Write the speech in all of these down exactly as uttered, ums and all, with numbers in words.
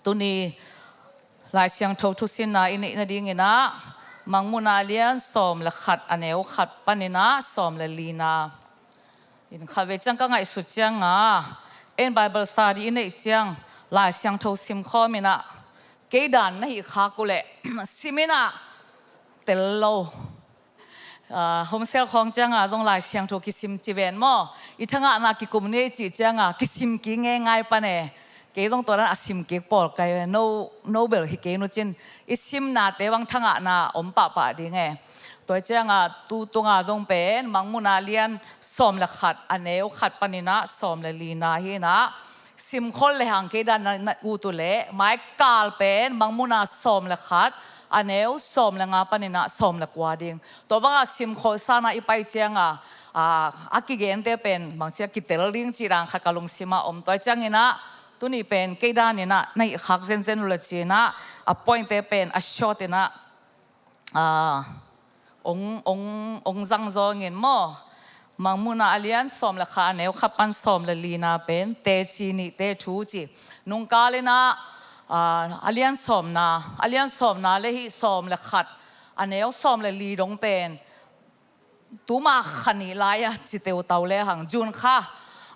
Tuni Lai Siangtho thusinna i neih nadingin ah Mangmuhna lian sawm le khat a neu khat panin ah sawm le lina in khatvei ciang ka ngaihsut cianga, en Bible study i neih ciang Lai Siangtho sim khawm in ah kei dan na hih khak uh leh sim in ah tel lo. Aa, home cell khawng cianga zong Lai Siangtho kisim ci ven maw? I thangahna kikum ni ei cih cianga kisim kik ngeingai pan e. Kei zong tua dan a sim kik pawl kai ve, no, no bel hi kei nu cin i simnate bang thangahna om pahpah ding e. Tua cianga tu tunga zong pen Mangmuhna lian sawm le khat a neu khat panin ah sawm le lina hi in ah, sim khol le hang kei dan na, na ut uh leh mai kal pen Mangmuhna sawm le khat a neu sawm le nga panin ah sawm le kua ding. Tua banga sim khol sana i pai cianga, aa, a kigente pen bangci a kitel ding cih dan khat ka lungsim ah om. Tua ciangin ah tuni pen kei danin ah na hih khak zenzen uh le ci in ah a pointte pen a short in ah, aa, ong, ong, ong zang zawngin maw? Mangmuhna a lian sawm le khat a neu khat pan sawm le lina pen teci nihte thu ci. Nungkal in ah, aa, a lian sawmna, a lian sawmna le hih sawm le khat a neu sawm le li dong pen tuma kha nih lai-a ci teutau le hang June kha,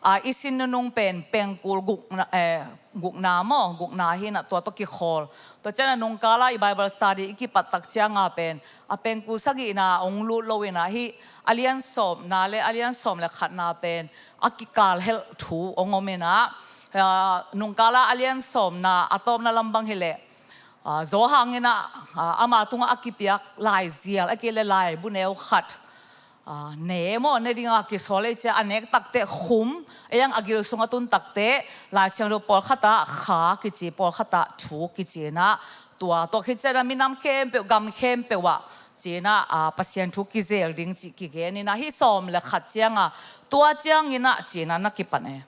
aa, i sin nunung pen pengkul gukna, eh, gukna maw, gukna hi in ah tua tawh kikhawl. Tua ciangin ah nungkala i Bible study i kipat tak cianga pen a pengkul sagihna ong lut lo in ah hih a lian sawmna le a lian sawm le khatna pen a kikal helh thu ong om in ah, aa, nungkala a lian sawmna a tawpna lam bang hi leh, aa, Johan in ah, aa, ama tungah a kipiak laizial a kei le laibu neu khat, aa, ne maw, ne dinga kisawl ei cia a nek takteh khum, ei ang a gil sung a tun takteh Lai Siangtho pawlkhatah kha kici, pawlkhatah thu kici in ah, tua, tua khit ciangin ah minam khempeuh, gam khempeuh ah ci in ah, aa, Pasian thu kizel ding cih kigen in ah hih sawm le khat cianga, tua ciangin ah ci in ah na kipan e.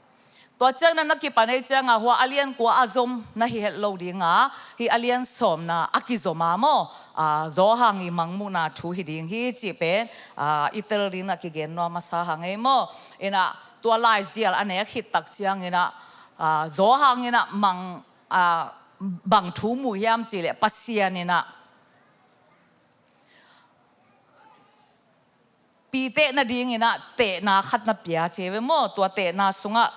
Tua ciangin ah na kipan ei cianga hua a lian kua a zom na hi het lo dinga, hih a lian sawmna a kizom a maw, aa, Johan i Mangmuhna thu hi ding hi cih pen, aa, i tel dingin ah kigen nuam masa hang ei maw? In ah tua laizial a nek khit tak ciangin ah, aa, Johan in ah mang, aa, bang thu mu hiam cih leh Pasian in ah pi teh nadingin ah tehna khat na pia ci ve maw? Tua tehna sungah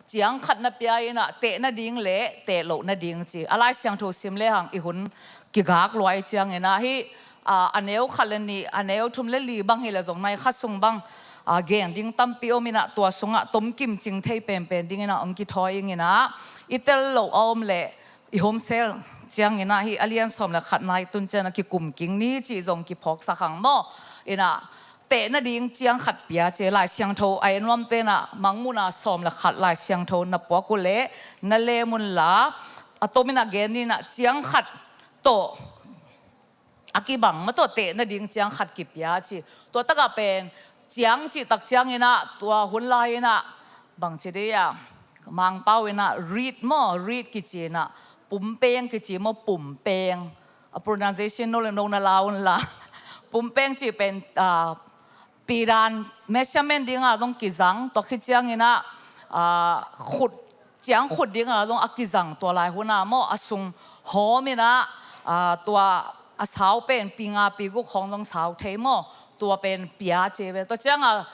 ciang khat na pia in ah teh nading le teh loh nading ci. A Lai Siangtho sim le hang i hun kigak lua ei ciangin ah hih, aa, a neu khat le nih, a neu thum le li bang hi le zong nai kha sung bang, aa, gen ding tampi om in ah tua sungah tomkim cing thei penpen dingin ah ong kithawi ing in ah i tel loh a om leh i home cell ciangin ah hih a lian sawm le khatna i tun ciangin ah kikum kik ni cih zong kiphawksak hang maw? In ah teh nading ciang khat pia ci. Lai Siangtho a en nuamte in ah Mangmuhna sawm le khat Lai Siangtho na puak uh leh na lem un la, a tomin ah gen ni in ah ciang khat tawh a kibang mah tawh teh nading ciang khat kipia ci. Tua takah pen ciang cih tak ciangin ah tua hun lai in ah bangci dih ah, Mangpau in ah reed maw, reed kici in ah, pumpeng kici maw, pumpeng. A pronunciation no le no na la un la. Pumpeng cih pen, aa, pidan measurement dinga zong kizang, tua khit ciangin ah, aa, khut, ciang khut dinga zong a kizang tua lai hun ah maw, a sung hawm in ah, aa, tua a sau pen pi nga pi guk khawng zong sau thei maw, tua pen pia ci ve. Tua cianga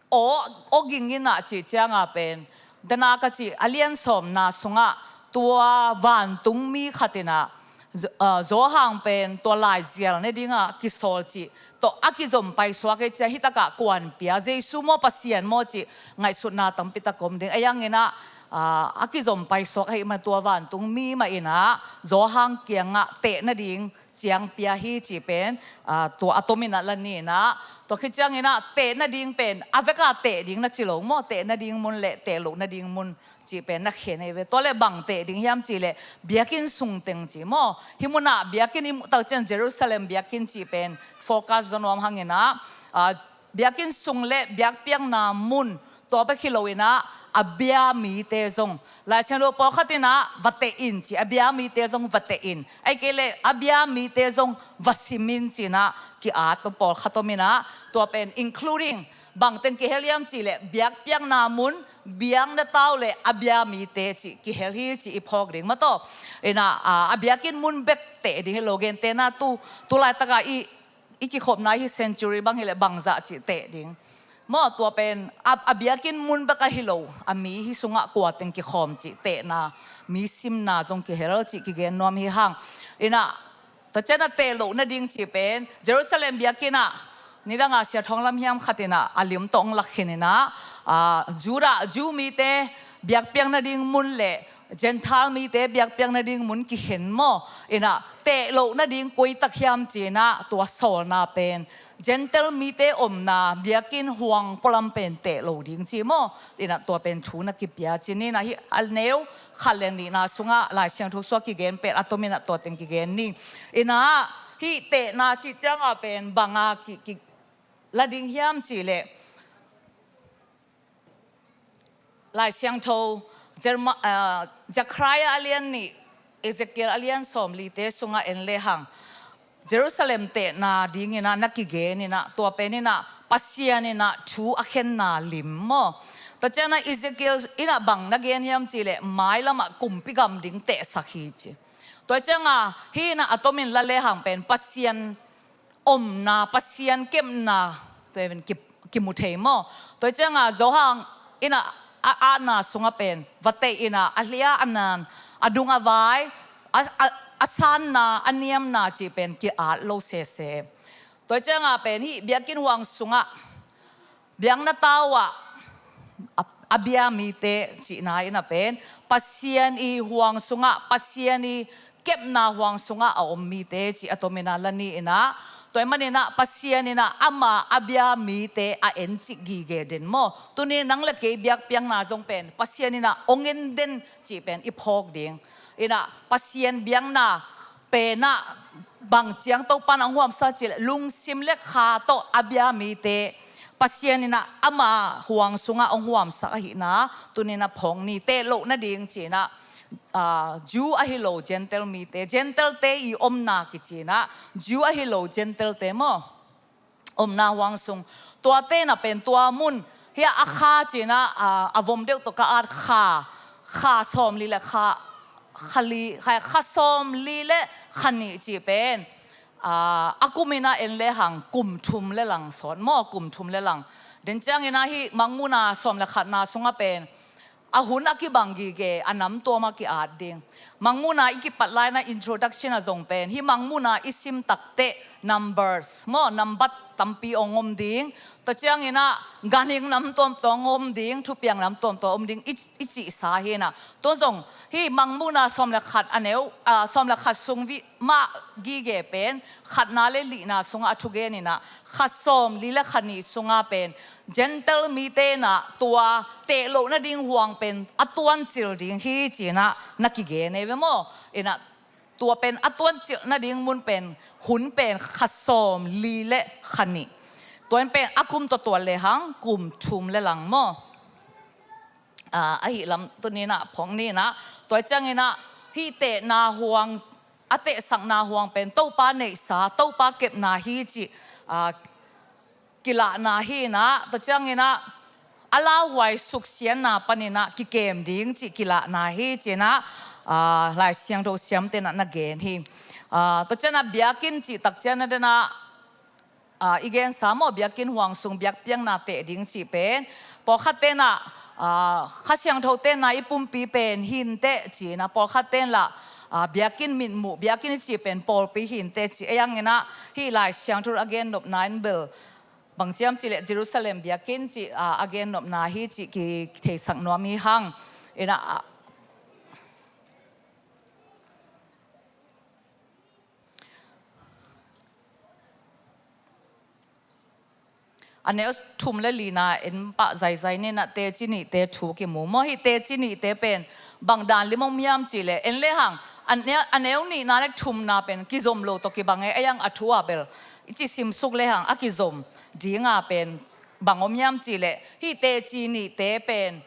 aw, aw ging in ah cih cianga pen, dana ka cih a lian sawmna sungah tua vantungmi khat in ah, Jo-, aa, Johan pen tua laizial ne dinga kisawl cih tawh a kizom paisuak ei cia, hih takah kuan pia, Jesu maw, Pasian maw cih ngaihsutna tampi tak om ding. Ei ang in ah, aa, a kizom paisuak ahih man tua vantungmi mah in ah Johan kiangah teh nading ciang pia hi cih pen, aa, tua a tomin ah la ni in ah, tua khit ciangin ah teh nading pen a veka teh ding na ci lo maw, teh nading mun le teh loh nading mun cih pen na khen ei ve. Tua le bang teh ding hiam cih leh biakinn sung teng ci maw. Hih munah biakinn i muh tak ciang Jerusalem biakinn cih pen focus zaw nuam hang in ah, aa, biakinn sung le biakpiakna mun tua bek hi lo in ah, a bia mite zong, Lai Siangtho pawlkhat in ah va teh in ci, a bia mite zong va teh in, ahih kei leh a bia mite zong va sim in ci in ah ki-at pawlkhat om in ah, tua pen including Bang teng kihel hiam cih leh biakpiakna mun, biakna tau le a bia mite cih kihel hi cih i phawk ding maw taw. Ina, a, a biakinn mun bek teh ding hi lo, gentehna tu, tu laitaka i, i kikhopna hi century bang hi leh bangzah cih teh ding. Maw, tua pen a, a biakinn mun bek ahi lo, a mi hi sungah kua teng kikhawm cih tehna, mi simna zong kihel cih kigen nuam hi hang. Ina, Tua ciangin a teh loh nading cih pen Jerusalem biakinn ah, nidanga Sia Thawng Lam hiam khat in ah a lim tawh hong lak khin in ah, a, Judah, Jew mite biakpiak nading mun le Gentile mite biakpiak nading mun kikhen maw. In ah teh loh nading koi tak hiam ci in ah tua sawlna pen Gentile mite omna biakinn huang pualam pen teh lo ding ci maw. In ah tua pen thu na kipia ci ni. In ah hih a neu khat le nihna sungah Lai Siangtho sungah kigen pen a tomin ah tua teng kigen ni. In ah hih tehna cih ciangah pen banga ki, ki la ding hiam cih leh Lai Siangtho Jerema-, ah, Zechariah a lian nih, Ezekiel a lian sawmlite sungah en lehang Jerusalem tehna dingin ah na kigen in ah tua pen in ah Pasian in ah thu a khenna lim maw. Tua ciangin ah Ezekiel in ah bang na gen hiam cih leh mailam ah kumpi gam ding tehsak hi ci. Tua ciangin ah hih in ah a tomin la lehang pen Pasian omna, Pasian kepna tua pen ki, kimu thei maw. Tua ciangin ah Johan in ah a, a atna sungah pen va teh in ah a hlia a nan, a dung a vai, a, a, a sanna, a niamna cih pen ki-at lo sese. Tua ciangin ah pen hih biakinn huang sungah biakna tau ah a, a bia mite cihna in ah pen Pasian i huang sungah, Pasian i kepna huang sungah a om mite cih a tomin ah la ni in ah, tua ahih manin ah Pasian in ah ama a bia mite a en cih gige den maw. Tuni nang le kei biakpiakna zong pen Pasian in ah hong en den cih pen i phawk ding. In ah Pasian biakna pen ah bang ciang Topa in ah hong huamsak cih leh lungsim le kha tawh a bia mite Pasian in ah ama huang sungah hong huamsak ahihna tuni in ah phawk ni. Teh loh nading ci in ah, ah, Jew ahi lo Gentile mite, Gentile te i omna kici in ah, Jew ahi lo Gentile te maw, omna huang sung. Tuate in ah pen tua mun, hih a kha ci in ah, a, a vom deuh tawh ka at kha, kha sawmli le kha, kha li, kha, kha sawmli le kha nih cih pen, a, a kum in ah en lehang kum thum le lang sawt maw, kum thum le lang. Den ciangin ah hih Mangmuhna sawm le khatna sungah pen a hun a kibang gige, a namtuam a ki-at ding. Mangmuhna i kipat lai in ah introduction ah zong pen hih Mangmuhna i sim takteh Numbers maw, nambat tampi hong om ding. Tua ciangin ah ganhing namtuam tawh hong om ding, thupiang namtuam tawh om ding i, i cihsa hi in ah. Tua zong hih Mangmuhna sawm le khat a neu, ah, sawm le khat sung vih mah gige pen khatna le lihna sungah a thugen in ah kha sawmli le kha nih sungah pen Gentile mite in ah tua teh loh nading huang pen a tuancil ding hi ci in ah na kigen ei ve maw. In ah tua pen a tuancil nading mun pen hun pen kha sawmli le kha nih. Tua in pen a kum tawh tuat lehang kum thum le lang maw. Ah, ahi lam tuni in ah phawk ni in ah, tua ciangin ah hih tehna huang, a tehsakna huang pen Topa neihsa, Topa kepna hi cih, ah, kilahna hi in ah, tua ciangin ah a lauhuai suksiatna panin ah kikem ding cih kilahna hi ci in ah, ah, Lai Siangtho siamte in ah na gen hi. Ah, tua ciangin ah biakinn cih tak ciangin ah den ah, ah, i gensa maw, biakinn huang sung biakpiakna teh ding cih pen pawlkhatte in ah, ah, Kha Siangthote in ah i pumpi pen hi inteh ci in ah, pawlkhatte in lah, ah, biakinn mitmuh, biakinn i cih pen pawlpi hi inteh ci. Ei ang in ah hih Lai Siangtho a gennopna in bel bang ci hiam cih leh Jerusalem biakinn cih, ah, a gennopna hi cih kitheisak nuam hi hang. In ah, ah, a neu thum le lina en pah zaizai ni in ah teci nihte thu kimu maw. Hih teci nihte pen bang dan lim om hiam cih leh en lehang a neu, a neu nihna le thumna pen kizom lo tawh kibang e. Ei ang a thu ah bel i ci simsuk lehang a kizom ding a pen bang om hiam cih leh hih teci nihte pen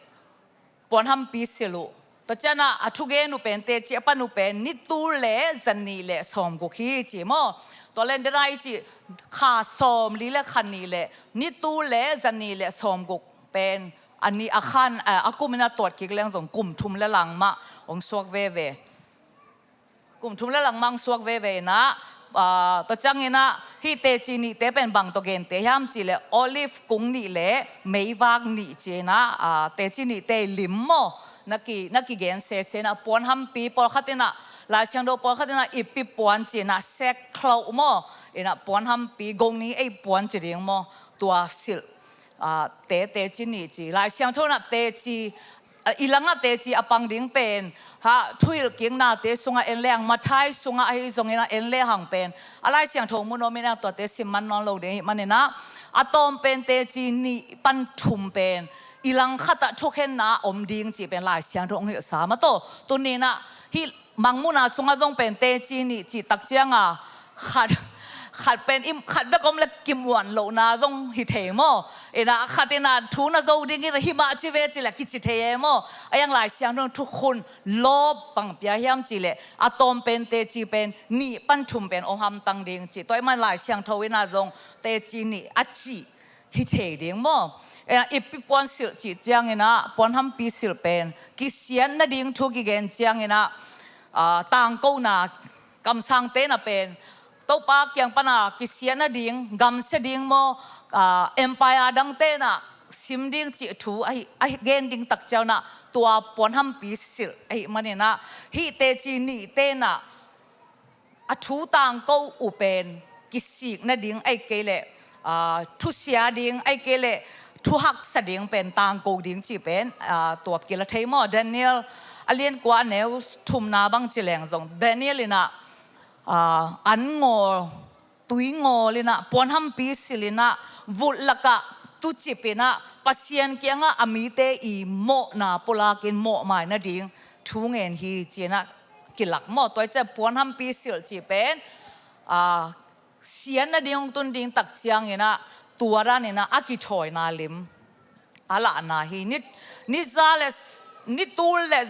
puanhampi silh uh. Tua ciangin ah a thugen uh pen teci a pan uh pen nitul le zanih le sawmguk hi ci maw. Tua leh dena i cih kha sawmli le kha nih le ni tul le zanih le sawmguk pen a nih a khan, eh, a kum in a tuat kik leng zong kum thum le lang mah hong suak veve. Kum thum le lang mah hong suak veve in ah, ah, tua ciangin ah hih teci nihte pen bang tawh gente hiam cih leh olive kung nih le meivak nih ci-in ah, ah, teci nihte lim maw? Na ki, na kigen sese in ah puanhampi pawlkhat in ah, Lai Siangtho pawlkhat in ah ipi puan ci-in ah sackcloth maw? In ah puanhampi gong nih ei puan ci ding maw? Tua silh, ah, te, teci nih ci. Lai Siangtho in ah teci, ah, i langah teci a pang ding pen, ha, thuhilhkiknate sungah en lehang, Matthai sungah ahi zongin ah en lehang pen a Lai Siangtho mun om in ah tuate sim man nawn lo ding ahih manin ah a tawm pen teci nih pan thum pen i lang khatah thukhenna om ding cih pen Lai Siangtho hong hilhsa mah tawh. Tuni in ah hih Mangmuhna sungah zong pen teci nih cih tak ciangin khat, khat pen i, khat bek om le kimuan lohna zong hi thei maw? In ah khat in ah thu na zo ding in ah himah ci ve ci leh kici thei e maw? A iang Lai Siangtho thukhun lawp bang pia hiam cih leh a tawm pen teci pen nih pan thum pen hong hamtang ding ci. Tua ahih man Lai Siangtho in ah zong teci nih a cih hi thei ding maw? Eh, ipi puan silh cih ciangin ah puanhampi silh pen kisiat nading thu kigen ciangin ah, ah, tangkona kamsangte na pen Topa kiang pan ah kisiat nading, gamsia ding maw, ah, empire dangte in ah sim ding cih thu ahi, ahi gen ding tak ciangin ah tua puanhampi silh ahih manin ah hih teci nihte in ah a thu tangko uh pen kisik nading ahih kei leh, ah, thusia ding ahih kei leh thuhaksa ding pen tangko ding cih pen, ah, tua kila thei maw? Daniel a lian kua a neu thumna bang ci leng zong Daniel in ah, ah, an ngawl, tui ngawl in ah puanhampi silh in ah vut lakah tucip in ah Pasian kiangah a mite i mawhna pulakin mawhmai nading thu ngen hi ci-in ah kilak maw? Tua ahih ciang puanhampi silh cih pen, ah, siat nading hong tun ding tak ciangin ah tua dan in ah a kithawina lim a lahna hi. Ni, ni za le s-, ni tul le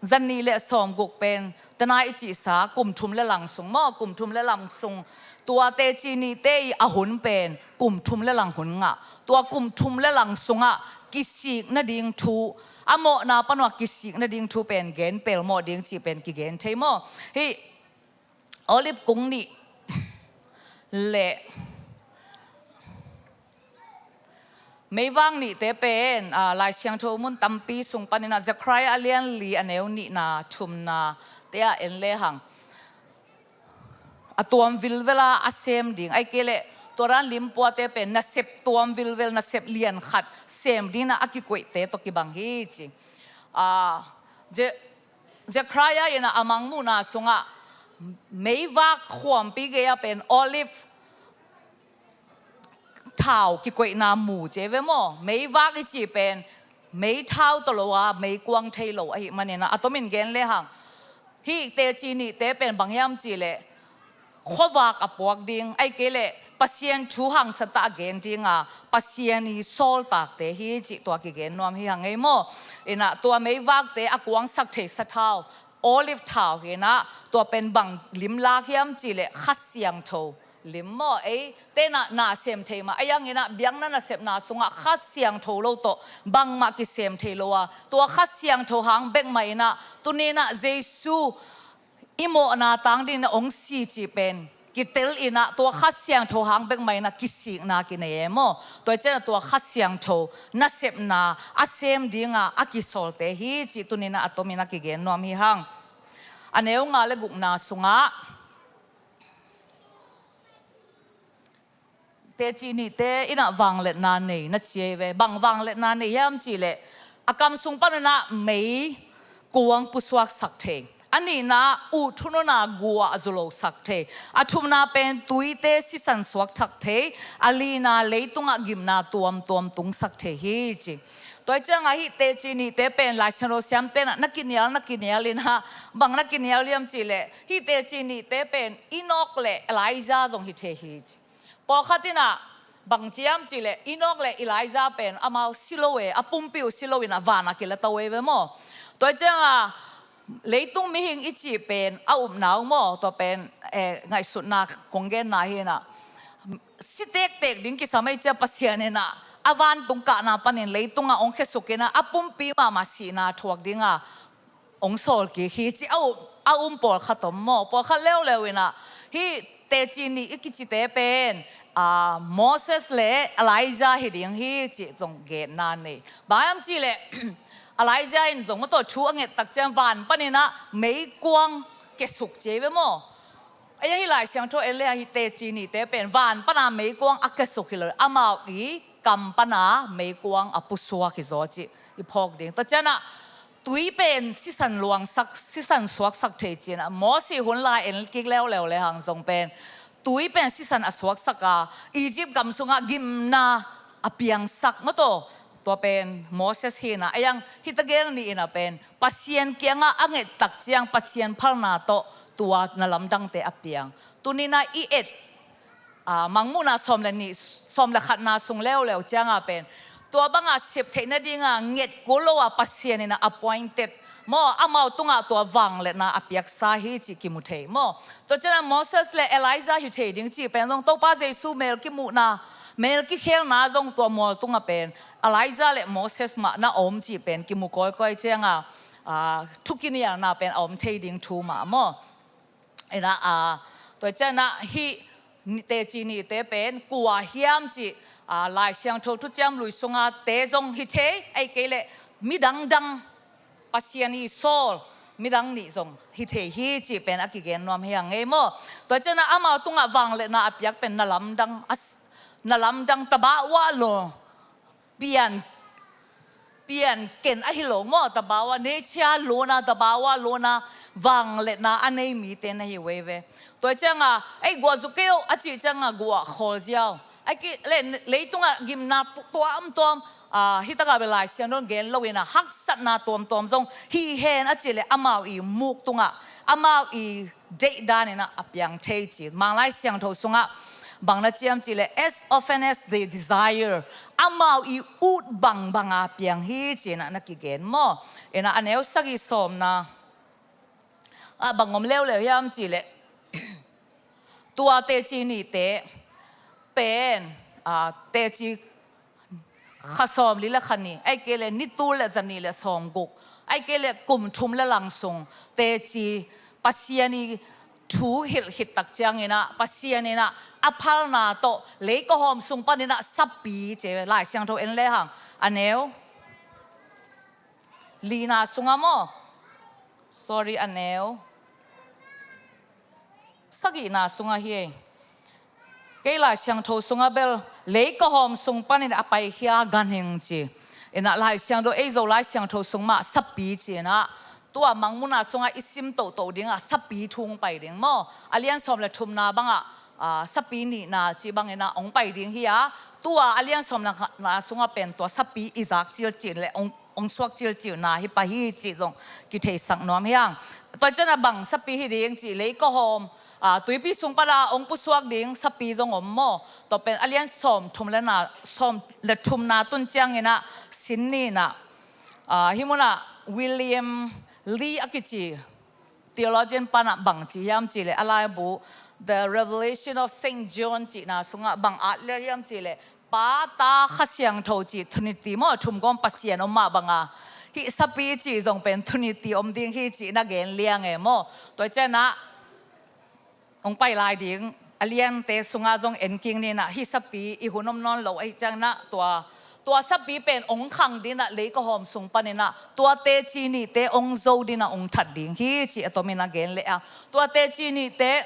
zanih le sawmguk pen tena i cihsa kum thum le lang sung maw? Kum thum le lang sung tua teci nihte i a hun pen kum thum le lang hun ngah. Tua kum thum le lang sungah kisik nading thu, a mawhna pan uh a kisik nading thu pen gen pelmawh ding cih pen kigen thei maw? Hih olive kung nih le meivak nihte pen, ah, Lai Siangtho mun tampi sung panin ah Zekhariah a lian li a neu nihna thumna te ah en lehang a tuam vilvel a a sem ding ahih kei leh tua dan limpuate pen nasep tuam vilvel, nasep lian khat sem ding in ah a kikoihte tawh kibang hi ci. Ah, Ze-, Zekhariah in ah a Mangmuhna sungah meivak khuampi gei ah pen olive thau kikoihna mu ci ve maw? Meivak i cih pen meithau tawh lo a meikuang thei lo ahih manin ah a tomin gen lehang hih teci nihte pen bang hiam cih leh khuavak a puak ding ahih kei leh Pasian thu hangsan tah a gen ding a Pasian i sawltakte hi cih tua kigen nuam hi hang ei maw? In ah tua meivakte a kuangsak thei sathau olive thau hi in ah tua pen bang lim lak hiam cih leh Kha Siangtho lim maw? Eite in ah na sem thei mah a iang in ah biakna nasepna sungah Kha Siangtho lo tawh bangmah kisem thei lo a tua Kha Siangtho hang bek mah in ah tuni in ah Jesu i mawhna tang ding in ah hong si cih pen kitel in ah tua Kha Siangtho hang bek mah in ah kisikna kinei e maw? Tua ahih ciangin ah tua Kha Siangtho nasepna a sem ding a a kisawlte hi cih tuni in ah a tomin a kigen nuam hi hang. A neu nga le gukna sungah teci nihte in ah vangliatna nei na ci ei ve. Bang vangliatna nei hiam cih leh a kam sung pan un ah meikuang pusuaksak thei. A nihna uh thununa guah a zulosak thei. A thumna pen tuite sisan suaksak thei. A lina leitungah gimna tuamtuam tungsak thei hi ci. Tua ahih ciangin ah hih teci nihte pen Lai Siangtho siamte in ah na kinial, na kinial in ah bang na kinial hiam cih leh hih teci nihte pen Enoch le Elijah zong hi thei hi ci. Pawlkhat in ah bang ci hiam cih leh Enoch le Elijah pen amau si lo e, a pumpi uh si lo in ah van ah kila to e ve maw? Tua ahih ciangin ah Leitung mihing i cih pen a upna uh maw, tua pen, eh, ngaihsutna kong genna hi inah, si tektek ding kisam ei cia Pasian inah a vantung kahna panin leitungah hong khesuk inah a pumpi mahmah sihna thuak dinga hong sawl kik hi ci a um, a um pawlkhat om maw. Pawlkhat leuleu inah hih teci nih i kicite pen, ah, Moses le Elijah hi ding hi cih zong genna nei. Bang hiam cihleh Elijah in zong mawtaw thu a nget tak ciang van paninah meikuang kesuk ci ei ve maw. Ahi a, hih Lai Siangtho en le a, hih teci nihte pen van pana meikuang a kesuk hi lo, amau i kam pana meikuang a pusuak hi zaw cih i phawk ding. Tua cianah tui pen sisan luangsak, sisan suaksak thei cinah Moses hun lai en kik leuleu le hang zong pen tui pen sisan a suaksak a, Egypt gam sungah gimna a piangsak mawtaw. Tua pen Moses hi inah, a iang hih tegel nih inah pen Pasian kiangah a nget tak ciang Pasian phalna tawh tua na lamdangte a piang. Tuninah i et, ah, Mangmuhna sawm le nih, sawm le khatna sung leuleu cianga pen tua banga sep theih nadinga nget kul lo a Pasian inah appointed maw, amau tungah tua vangliatna a piaksa hi cih kimu thei maw. Tua cianah Moses le Elijah hi thei ding cih pen zong Topa Jesu mel kimuhna, mel kikhelna zong tua mual tungah pen Elijah le Moses mah na om cih pen kimu kawikawi cianga, ah, thukinialna pen a om thei ding thu mah maw. Inah, ah, tua cianah hih ni, teci nihte pen kua hiam cih, ah, Lai Siangtho Thuciam Lui sunga te zong hi thei, ei kei leh midang dang Pasian i sawl midang nih zong hi thei hi cih pen a kigen nuam hi a ngei maw. Tua cianah amau tungah vangliatna a piak pen na lamdang, a s-, na lamdang tabawah lo, pian, pian ken ahi lo maw, tabawah nature luna, tabawah luna vangliatna a nei mite na hi veve. Tua cianga ei guah zuk kei uh a cih cianga guah khawl ziau. Ahi kei leh leitungah gimna tu-, tuamtuam, ah, hih takah bel Lai Siangtho gen lo inah haksatna tuamtuam zong hi hen a cih leh amau i muk tungah, amau i deih dan inah a piang thei ci. Manglai Siangtho sungah bang na ci hiam cihleh, as often as they desire, amau i ut bangbanga piang hi ci inah na kigen maw. Inah a neu sagih sawmna ah bang om leuleu hiam cihleh, tua teci nihte pen, ah, teci kha sawmli le kha nih, ahi kei leh ni tul le zanih le sawmguk, ahi kei leh kum thum le lang sung teci Pasian i thu hilh khit tak cianginah Pasian inah a phalna tawh leikahawm sung paninah sapi ci ei ve. Lai Siangtho en le hang a neu lina sungah maw, sorry, a neu sagihna sungah hi ei. Kei Lai Siangtho sungah bel leikahawm sung panin a paikhia ganhing ci. Inah Lai Siangtho, ei Zo Lai Siangtho sung mah sapi ci inah, tua Mangmuhna sungah i sim tohtoh dingah sapi thu hong pai ding maw. A lian sawm le thumna bangah, ah, sapi nihna cih banginah hong pai ding hi a, tua a lian sawm le khatna sungah pen tua sapi i zak cilcil le hong hong suak cilcilna hi pah hi cih zong kitheisak nuam hi hang. Tua cianah bang sapi hi ding cih leikahawm, ah, tuipi sung pana hong pusuak ding sapi zong om maw. Tua pen a lian sawm thum le na, sawm le thumna tun cianginah sin ninah, ah, hih munah William Lee a kici theologian panah bang ci hiam cihleh a laibu The Revelation of Saint John cihna sungah bang at lian hiam cihleh Pa, Ta, Kha Siangtho cih Trinity maw, thumgawm Pasian om mah banga hih sapi cih zong pen Trinity om ding hi cih na gen liang e maw. Tua cianah hong pai lai ding a liante sungah zong en kik ninah hih sapi i hun om nawn lo ahi cianginah tua, tua sapi pen hong khang dinah leikahawm sung paninah tua teci nihte hong zo dinah hong that ding hi cih a tomin a gen leh a, tua teci nihte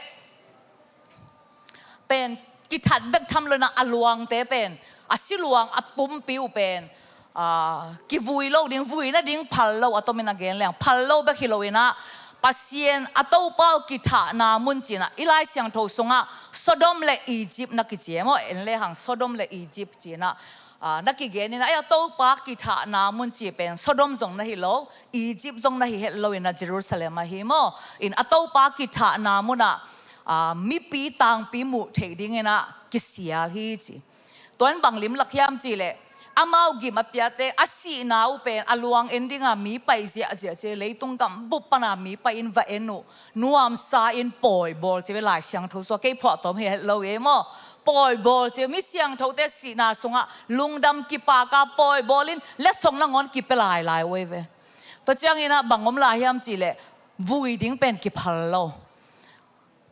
pen kithat bek tham lo inah a luangte pen, a si luang a pumpi uh pen, ah, kivui lo ding, vui nading phal lo a tomin a gen leng, phal lo bek hi lo inah Pasian a Topa uh kithahna mun cinah i Lai Siangtho sungah Sodom le Egypt na kici e maw, en le hang Sodom le Egypt cinah, ah, na kigen inah, ei a Topa kithahna mun ci pen Sodom zong na hi lo, Egypt zong na hi het lo inah Jerusalem ahi maw. In a Topa kithahna munah, ah, mipi tangpi muh theih dinginah kisial hi ci. Tua in bang limlak hiam cihleh, Amau gim a piate a sihna uh pen a luang en dinga mi pai ziahziah ci, leitung gam bup pana mi pai in va en uh, nuamsa in pawi bawl ci ve. Lai Siangtho sua kei phuahtawm hi het lo e maw. Pawi bawl ci ve, mi siangthote sihna sungah lungdam kipaka pawi bawl in letsong nangawn kipia lailai uh ei ve. Tua cianginah bang om lai hiam cihleh vui ding pen kiphal lo.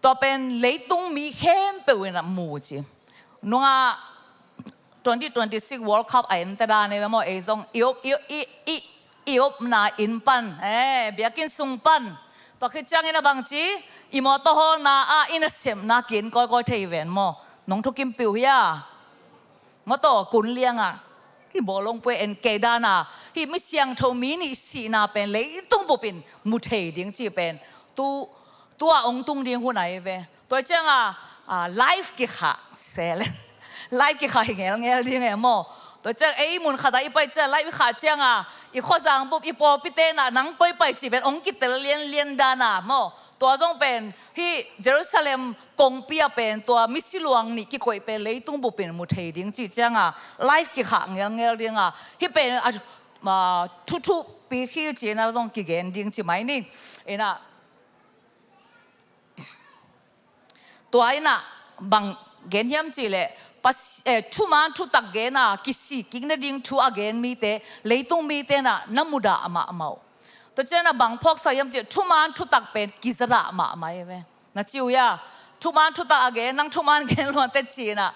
Tua pen leitung mi khempeuh in a mu ci. Nungah twenty twenty-six World Cup a ente dan ei ve maw, ei zong i op, i, i, i, i opna inn pan, eh, biakinn sung pan. Tua khit ciangin a bangci, i mawtaw hawlna ah i nasepna kin kawikawi thei ven maw. Nong thukim piu hia? Mawtaw kun liangah i bawlung pue en kei dana, hih mi siangtho mi nih sihna pen leitung bupin mu thei ding ci pen tu, tua ong tung ding hun ahi ve. Tua cianga, ah, live kikhah sel. Live kikhah hi ngelngel ding e maw. Tua ciang ei mun khatah i pai ciang live i khah cianga i khuazang bup i pawlpi tenah nang koi pai ci pen ong kitel lianlian dana maw. Tua zong pen hih Jerusalem kongpi ah pen tua misi luang nih kikoih pen leitung bupin mu thei ding ci cianga live kikhah ngelngel dinga hih pen a, a, thuthupi khi cina zong kigen ding ci mai ni. Inah tua inah bang gen hiam cihleh pas, eh, thuman thutak gena kisik kik nading thu a gen mite leitung mite na na mudah mahmah uh. Tua cianah bang phawksak hiam cihleh thuman thutak pen kizadah mahmah e ve. Na ci uh hia? Thuman thutak a gen, nang thuman gen luante cinah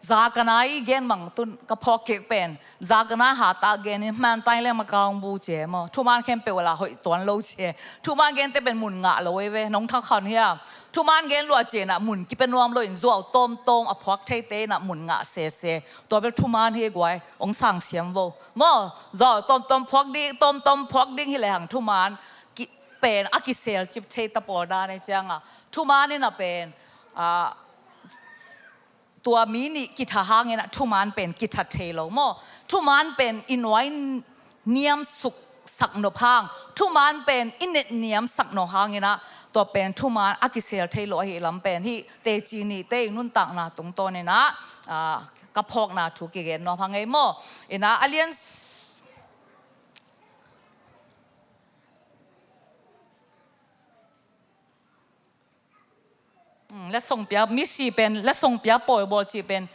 zakana i gen bang tun ka phawk kik pen zakana hata gen in hman tai leng makaung bu cie maw. Thuman khempeuh la hoih tuan lo cie. Thuman gente pen mun ngah lo ei ve, nong thakhan hia? Thuman gen lua cinah mun kipia nuam lo in zuau tawmtawm a phuak theite inah mun ngah sese. Tua bel thuman hi guai, ong sang siam vo maw. Zuau tawmtawm phuak ding, tawmtawm phuak ding hi lehang thuman ki, pen a kisel cip thei ta pawl dan ei cianga thuman inah pen, ah, tua mi nih kitha hangin ah thuman pen kitha thei lo maw. Thuman pen i nuai niam suk sak nop hang, thuman pen i net niam sak nop hangin ah tua pen thuman a kisel thei lo ahi lam pen hih teci nihte i nuntakna tungtawn inah, ah, ka phawkna thu kigen nuam hang ei maw. Inah a lian s-, Hmm, letsong pia, misi pen letsong pia pawi bawl cih pen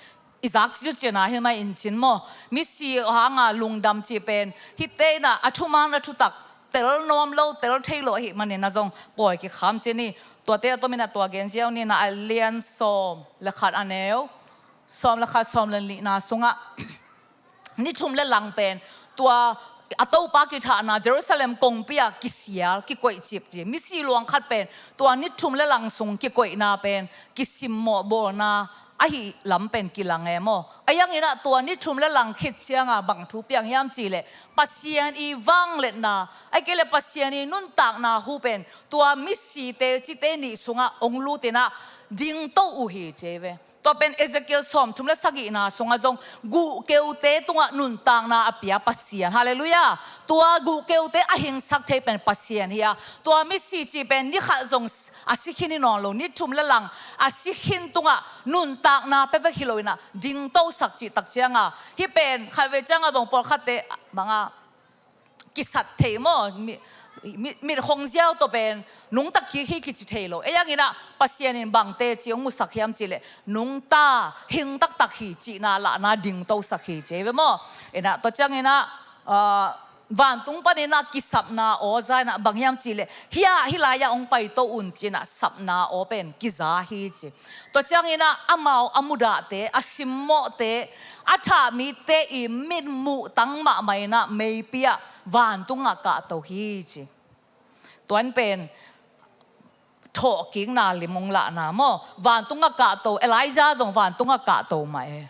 i zak cilciana hi mai in cin maw. Misi hanga lungdam cih pen hite inah a thuman a thutak tel nuam lo, tel thei lo ahi manin a zong pawi kikham cin hi. Tuate a tomin a tua gen ziau ni inah a lian sawm le khat a neu sawm le khat sawm le nihna sungah ni thum le lang pen tua a Topa kithahna Jerusalem kongpi ah kisial, kikoih cip ci. Misi luang khat pen tua ni thum le lang sung kikoihna pen kisimmawh bawlna ahi lam pen kilang e maw. A iang inah tua ni thum le lang khit cianga bang thu piang hiam cihleh Pasian i vangliatna, a kei le Pasian i nuntakna hu pen tua misite cite nih sungah ong lut inah dingto uh hi ci ei ve. Tua pen Ezekiel sawmthum le sagihna sungah zong guhkeute tungah nuntakna a pia Pasian. Halleluiah. Tua guhkeute a hingsak thei pen Pasian hi a, tua misi cih pen ni khat zong a si khin hi nawn lo, ni thum le lang a si khin tungah nuntakna pepek hi lo inah dingtosak cih tak cianga hih pen khatvei cianga dong pawlkhatte banga kisat thei maw, mi, mi, mit hong ziau tawh pen nungtak kik hi kici thei lo. Ei ang inah Pasian in bang teci hong musak hiam cihleh nungta hing taktak hi cihna lahna dingtosak hi ci ei ve maw. Inah tua ciang inah, ah, vantung pan inah kisapna aw za inah bang hiam cihleh hia hih lai-ah hong paito un cinah sapna aw pen kiza hi ci. Tua ciang inah amau a mudahte, a simmawhte, a thah mite i mitmuh tang mahmah inah meipi ah vantungah kahto hi ci. Tuan pen thawhkikna lim ong lahna maw. Vantungah kahto, Elijah zong vantungah kahto mah e.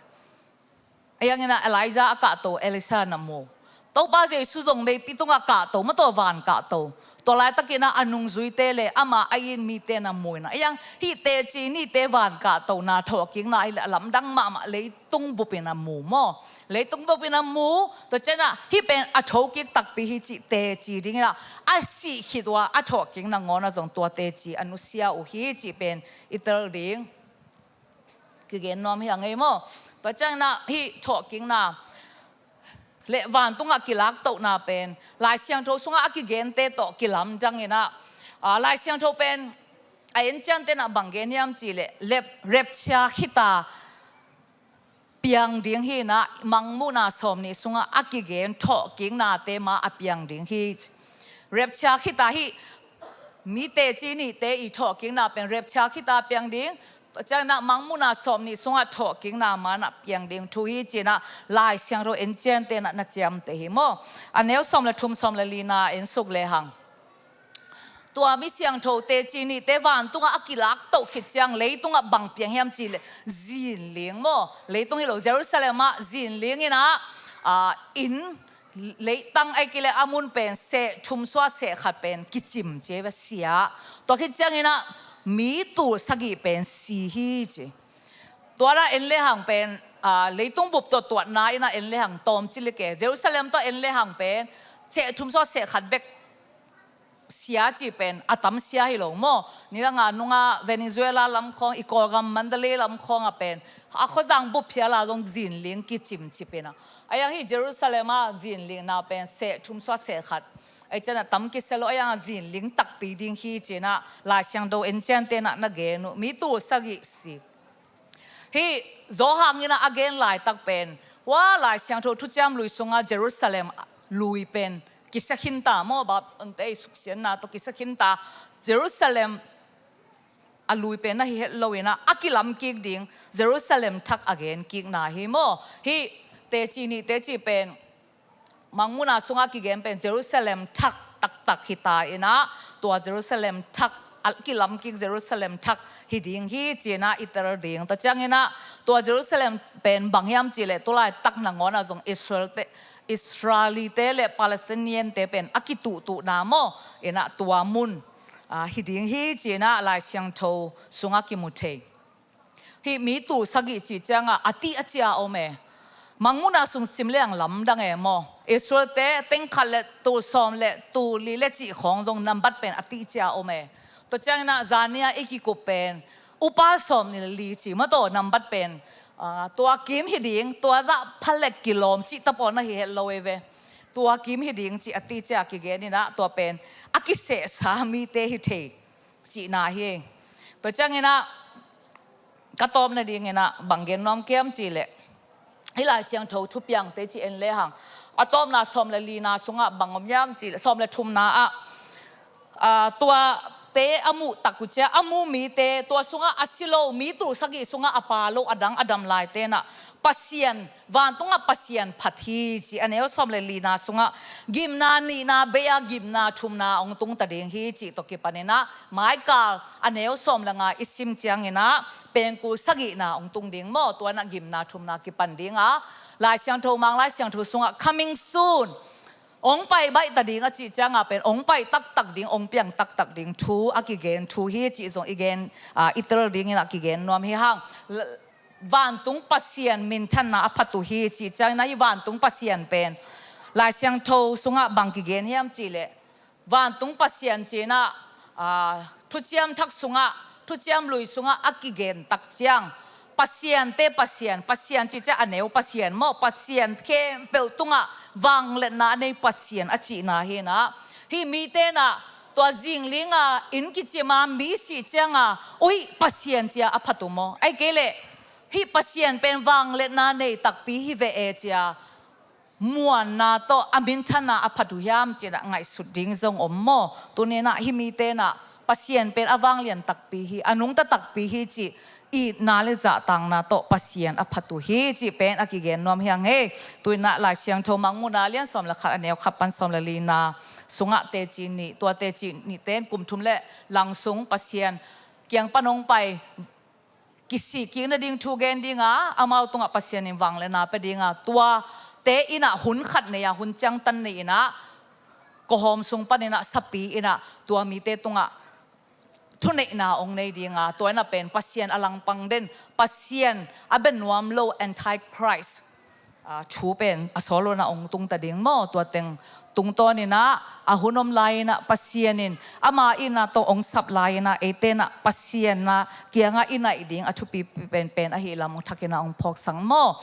A iang inah Elijah a kahto Elisha na mu. Topa Jesu zong meipi tungah kahto, mawtaw van kahto. Tua laitakinah a nungzuite le ama a it mite na mu inah a iang hih teci nihte van kahtona thawhkikna hileh a lamdang mahmah leitung bupin a mu maw. Leitung bupin a mu, tua cianah hih pen a thokik takpi hi cih teci dinginah a sih khit uh a a thawhkik nangawnah zong tua teci a nusia uh hi cih pen i tel ding. Kigen nuam hi a ngei maw. Tua cianginah hih thawhkikna le vantungah kilaktohna pen Lai Siangtho sungah a kigente tawh kilamdang inah, aa, Lai Siangtho pen a enciante inah bang gen hiam cihleh, lep-, rapture khita piang ding hi inah, Mangmuhna sawmnih sungah a kigen thawhkiknate mah a piang ding hi. Rapture khita hih mi teci nihte i thawhkikna pen rapture khita piang ding, tua ciang inah Mangmuhna sawmnih sungah thawhkikna mah inah piang ding thu hi ci inah Lai Siangtho enciante inah na ciamteh hi maw. A neu sawm le thum, sawm le lina en suk lehang, tua mi siangtho teci nihte vantungah a kilaktoh khit ciang leitungah bang piang hiam cihleh, zinling maw. Leitung hi lo, Jerusalem ah zinling inah, aa, inn, leitang, ahih kei leh a mun pen seh thum suah seh khat pen kicim ci ve, sia. Tua khit ciang inah mi tul sagih pen si hi ci. Tua inah en lehang pen, aa, leitung bup tawh tuatna inah en lehang tawmcik leh ke, Jerusalem tawh en lehang pen seh thum suah seh khat bek sia cih pen a tam sia hi lo maw. Nidanga nungah Venezuela lam khawng, i Kawlgam Mandalay lam khawngah pen a khuazang bup phial a zong zinling kicimcip inah, a iang hih Jerusalem ah zinlingna pen seh thum suah seh khat, ahih ciangin a tam kisia lo, a iang ah zinling takpi ding hi ci inah Lai Siangtho enciante inah na gen uh, mi tul sagih si. Hih Johan inah a gen laitak pen, hua Lai Siangtho Thuciam Lui sungah Jerusalem lui pen kisia khinta maw, Babylon-te i suksiatna tawh kisia khinta, Jerusalem a lui pen na hi het lo inah a kilamkik ding Jerusalem thak a genkikna hi maw. Hih teci nihte cih pen Mangmuhna sungah kigen pen Jerusalem thak taktak hita inah, tua Jerusalem thak, a kilamkik Jerusalem thak hi ding hi ci inah i tel ding. Tua ciang inah tua Jerusalem pen bang hiam cihleh, tulaitak nangawn ah zong Israel-te, Israelite le Palestinian-te pen a kituhtuhna maw inah tua mun, aa, hi ding hi ci inah Lai Siangtho sungah kimu thei. Hih mi tul sagih cih ciangah a tih a cia om e. Mangmuhna sung sim lehang lamdang e maw. Israel-te teng khat le tul sawm le tul li le cih khawng zong nambat pen a tih cia om e. Tua ciang inah zani a i kikup pen upa sawmnih le li ci maw, tua nambat pen, aa, tua kim hi ding, tua zah pha le kilawm cih tapaw na hi het lo e ve. Tua kim hi ding cih a tih cia kigen inah tua pen a kisehsa mite hi thei cihna hi. Tua ciang inah ka tawpna ding inah bang gen nuam ka hiam cihleh, hih Lai Siangtho thupiangte ci en lehang, a tawpna sawm le lina sungah bang om hiam cihleh, sawm le thumna ah, aa, tuate a muh tak uh cia, a mu mite, tua sungah a si lo, mi tul sagih sungah a pha lo, a dang a dam laite inah Pasian, vantungah Pasian phat hi ci, a neu sawm le lina sungah gimna nihna bei-a gimna thumna hong tungta ding hi cih tawh kipan inah, Mikael a neu sawm le nga i sim ciang inah pengkul sagihna hong tung ding maw, tua inah gimna thumna kipan ding a, Lai Siangtho, Mang Lai Siangtho sungah coming soon, hong pai baihta ding a cih ciangah pen hong pai taktak ding, hong piang taktak ding thu a kigen thu hi cih zong i gen, aa, i tel ding inah kigen nuam hi hang. L-, vantung Pasian minthanna a phat uh hi cih ciang inah, hih vantung Pasian pen Lai Siangtho sungah bang kigen hiam cihleh, vantung Pasian ci inah, aa, Thuciam Thak sungah, Thuciam Lui sungah a kigen tak ciang, pasiante Pasian, Pasian cih ciang a neu Pasian maw, pasian khempeuh tungah vangliatna a nei Pasian a cihna hi inah, hih mite inah tua zingling a inn kicim a mi sih ciang a, ui, Pasian ci-a a phat uh maw. Ahih kei leh hih Pasian pen vangliatna nei takpi hi ve e ci-a muanna tawh a minthanna a phat uh hiam ci inah ngaihsut ding zong om maw. Tuni inah hih mite inah Pasian pen a vanglian takpi hi, a nungta takpi hi cih itna le zahtakna tawh Pasian a phat uh hi cih pen a kigen nuam hi hang e. Tu inah Lai Siangtho Mangmuhna lian sawm le khat, a neu khat pan sawm le lina sungah teci nih, tua teci nihte in kum thum le lang sung Pasian kiang pan hong pai, kisih kik nading thu gen ding a, amau tungah Pasian in vangliatna pia ding a, tuate inah hun khat nei a, hun ciangtan nei inah, kawhawm sung pan inah sapi inah tua mite tungah thuneihna hong nei ding a, tua inah pen Pasian a langpang den, Pasian a bia nuam lo, Antichrist, aa, thu pen a sawl lo inah hong tungta ding maw. Tua teng tungtawn inah a hun om lai inah Pasian in ama itna tawh hong sap lai inah eite inah Pasian a kiangah i naih ding a thupipi penpen ahih lam hong thak inah hong phawksak maw.